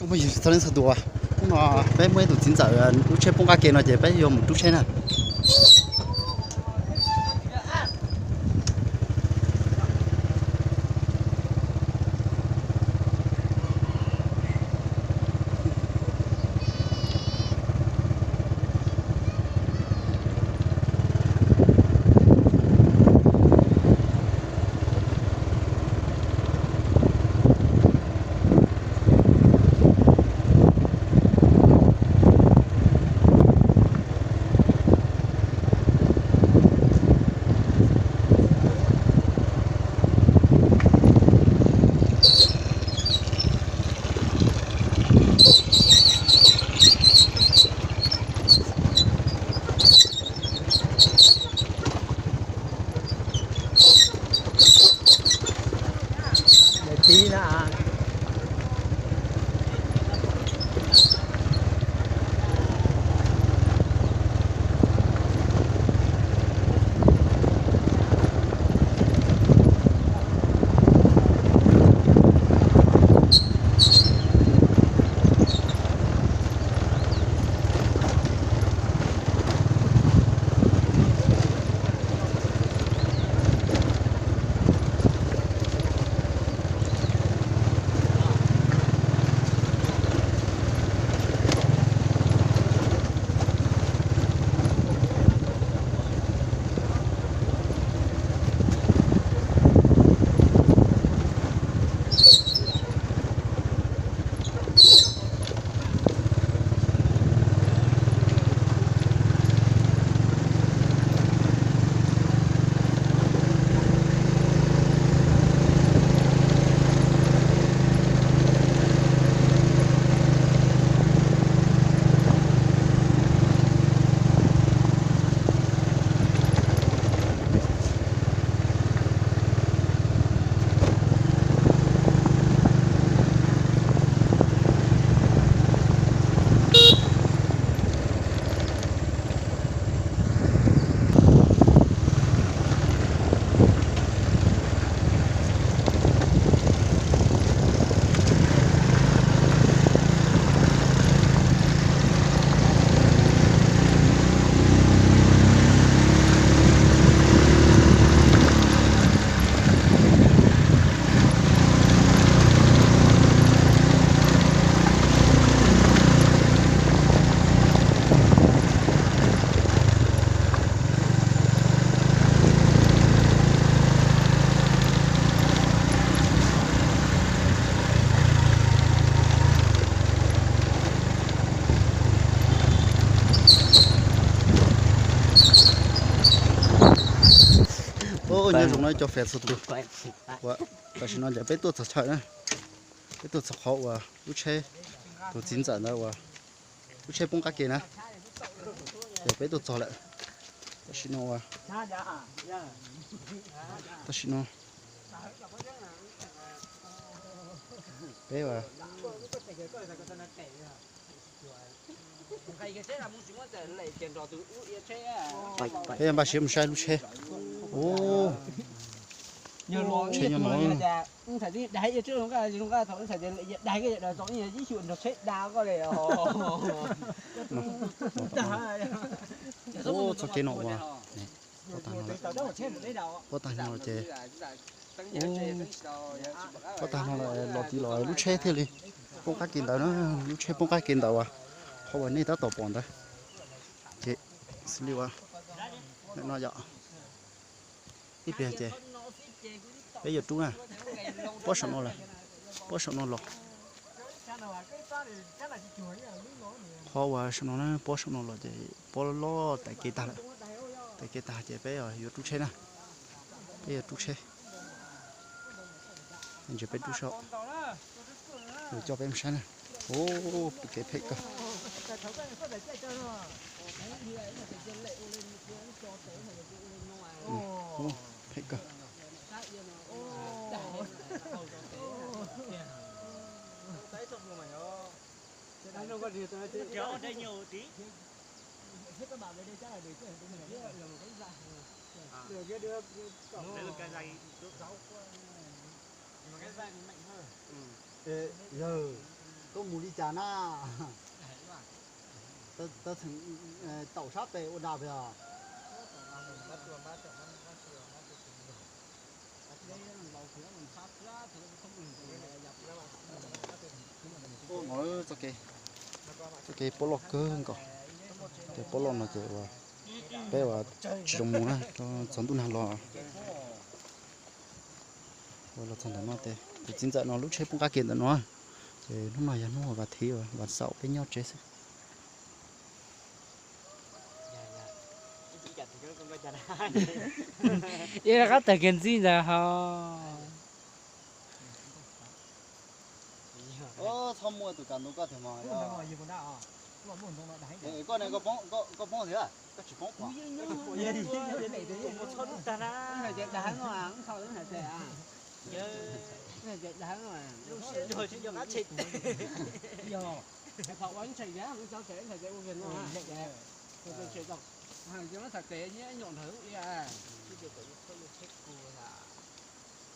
Mus yig txog leej txhua tus, hnub no peb muaj ib tus txiv ntxawm lub tsheb poob qab ke no ces peb yuav mus rub tsheb na. Nyob zoo no cov fans txhua tus, tam sim no ces peb tuaj txog chaw na, peb tuaj txog qhov uas lub tsheb, tus txiv ntxawm ntawd uas lub tsheb poob qab ke na, ces peb tuaj txog lawm. Tam sim no, tam sim no peb peb npaj siab mus saib lub tsheb. Ub, tsheb nyob no. Ub, txoj kev no uas pob tag no ces, ub, pob tag no los tid los lub tsheb thiaj li poob qab ke ntawd na, lub tsheb poob qab ke ntawd uas qhov uas nej tab tom pom ntawd. Ces xws li uas no yom, ib pliag ces peb yuav rub na, pob saum no lawm, pob saum no los, qhov uas saum no na, pob saum no los ces pob loj tais kev tag lawm, tais kev tag ces peb yuav rub tsheb na, peb yuav rub tsheb. Ntshe peb rub saum, nws coj peb mus saib na. Ub, kev phem kawg. Ub, phem kawg. Yawg, Tuaj mus li cas na? Tau txheem taum sab pem ua dag pem os. Txoj kev, txoj kev pob loj kawg nkaus. Ces pob loj no ces uas peb uas tsis zoo mus na, txog ntuj nag los. Uas los txog ntawm no ces tus txiv ntxawm no lub tsheb poob qab ke ntawm no. Ces hnub no yog hnub uas Vam Thiv uas Vam Xaum peb nyob tsev xwb. Ib qab tawg kiag ntxiv ntag ho. Txhob muaj tus kam ntoo koj tiag mog. Koj poob thiab, koj tsis poob.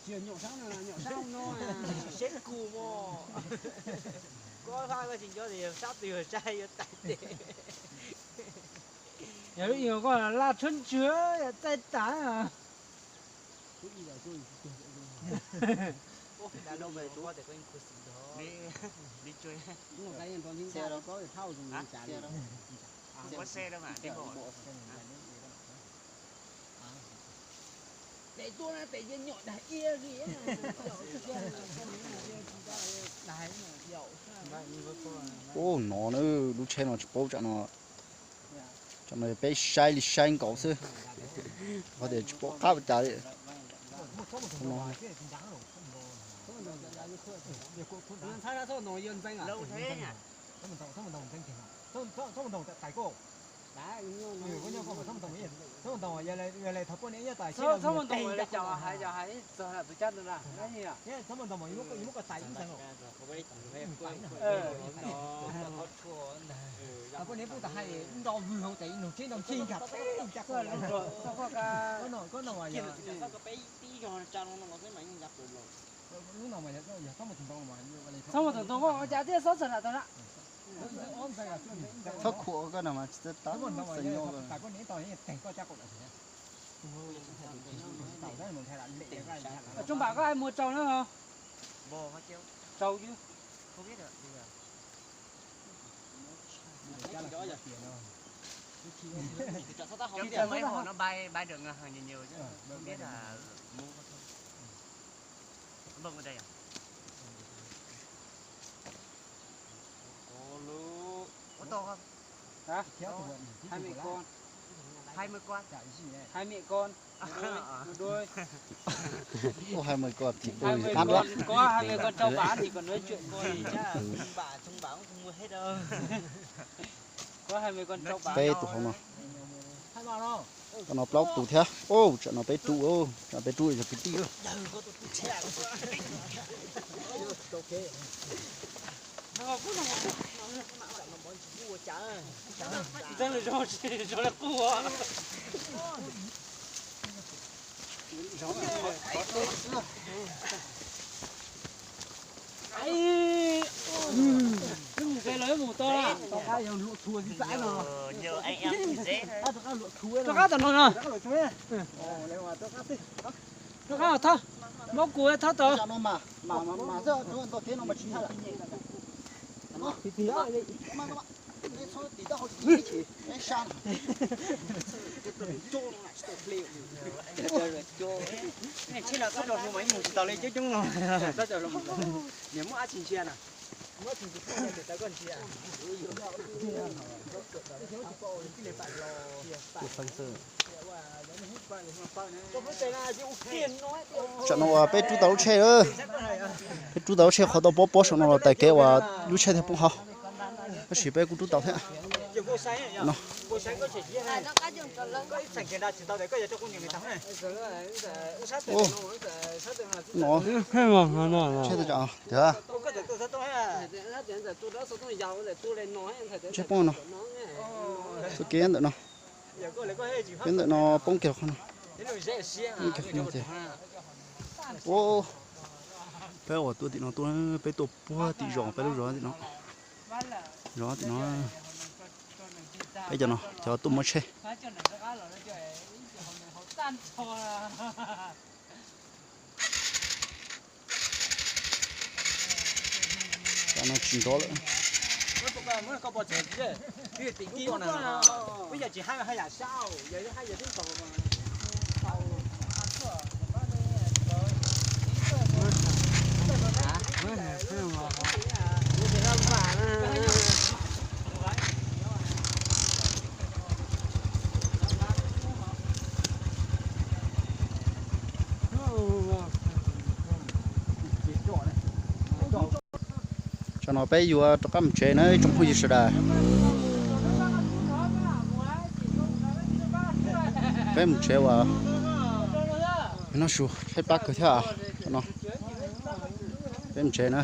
Tsis yog nyuam sab no, nyuam sab no. Seb kuv mog. Koj faj koj tsis nco tias yog sab twg yog saib yuav tais tes. Yog lub ib koj laj tshab ntswg txaij tas. Ub, no na, lub tsheb no tsis paub tsam no, tsam no peb saib li saib nkaus xwb, ho tias tsis pom qab ua cas li. Txhob mus ntaus, yog lawv cov hais cov hais txog tus cab ntawd na, txhob mus ntaus mas yus muab koj tais ib ntxeev. Poj niam pub tas hais nrov vwg hauv tes nug tsheb nrov nthi nrov teb nrov. Koj no mas yog, txhob mus tus ntoo, ua cas thiaj xob txog nram tau na. Txhob khuam koj no mas tsis txawj tab xav nyob. Tsooj Npam, koj hais mus rau na ho. Rau yus. Mấy hộp nó bay bay được ngân hàng nhiều nhiều chứ không biết là mua có không. Bông ở đây à? Có lắm. Có to không? Hả? Có. Hai mẹ con. Hai mươi con. Hai mẹ con. Một đôi. Một đôi. Ôi, hai mươi con thì tôi cắt lắm. Có hai mươi con trâu bán thì còn nói chuyện coi chắc. Trông bà, trông bà cũng không mua hết đâu. Có hai mươi con trâu bán. Peb tus hauv no. Tam no plaub tus thiab. Ub, tsam no peb rub, tsam no peb rub yog kwv tij. Wb mus tsev los wb mus tau. Tau qab yog luam thua tib xav no. Tau qab tom no no. Tau qab tom no. Tau qab, thab, muab kuv thab tau. Tsis tau li coob coob no. Niam muab ab tsis ntsia na. Tsam no uas peb rub tau lub tsheb, peb rub tau lub tsheb qhov tau pob pob saum no los tais kev uas lub tsheb thiaj poob hauv. Tab sis peb kuj rub tau thiab. No. No. Tsheb tau tsam tiag. Tsheb poob no. Txoj kev ntawm no. Kev ntawm no poob kiag qhov no. Poob kiag qhov no ces. Ua, Peb uas tuaj tim no tuaj, peb tuaj puag tim zos, peb lub zos tim no. Zos tim no, peb cov no cov tuaj muab tsheb. Tam no tsis nrov lawm. Tsam no peb yuav rov qab mus tsev na ib tsoom phooj ywg sawv daws. Peb mus tsev uas noj su, peb pab kawg thiab no. Peb mus tsev na.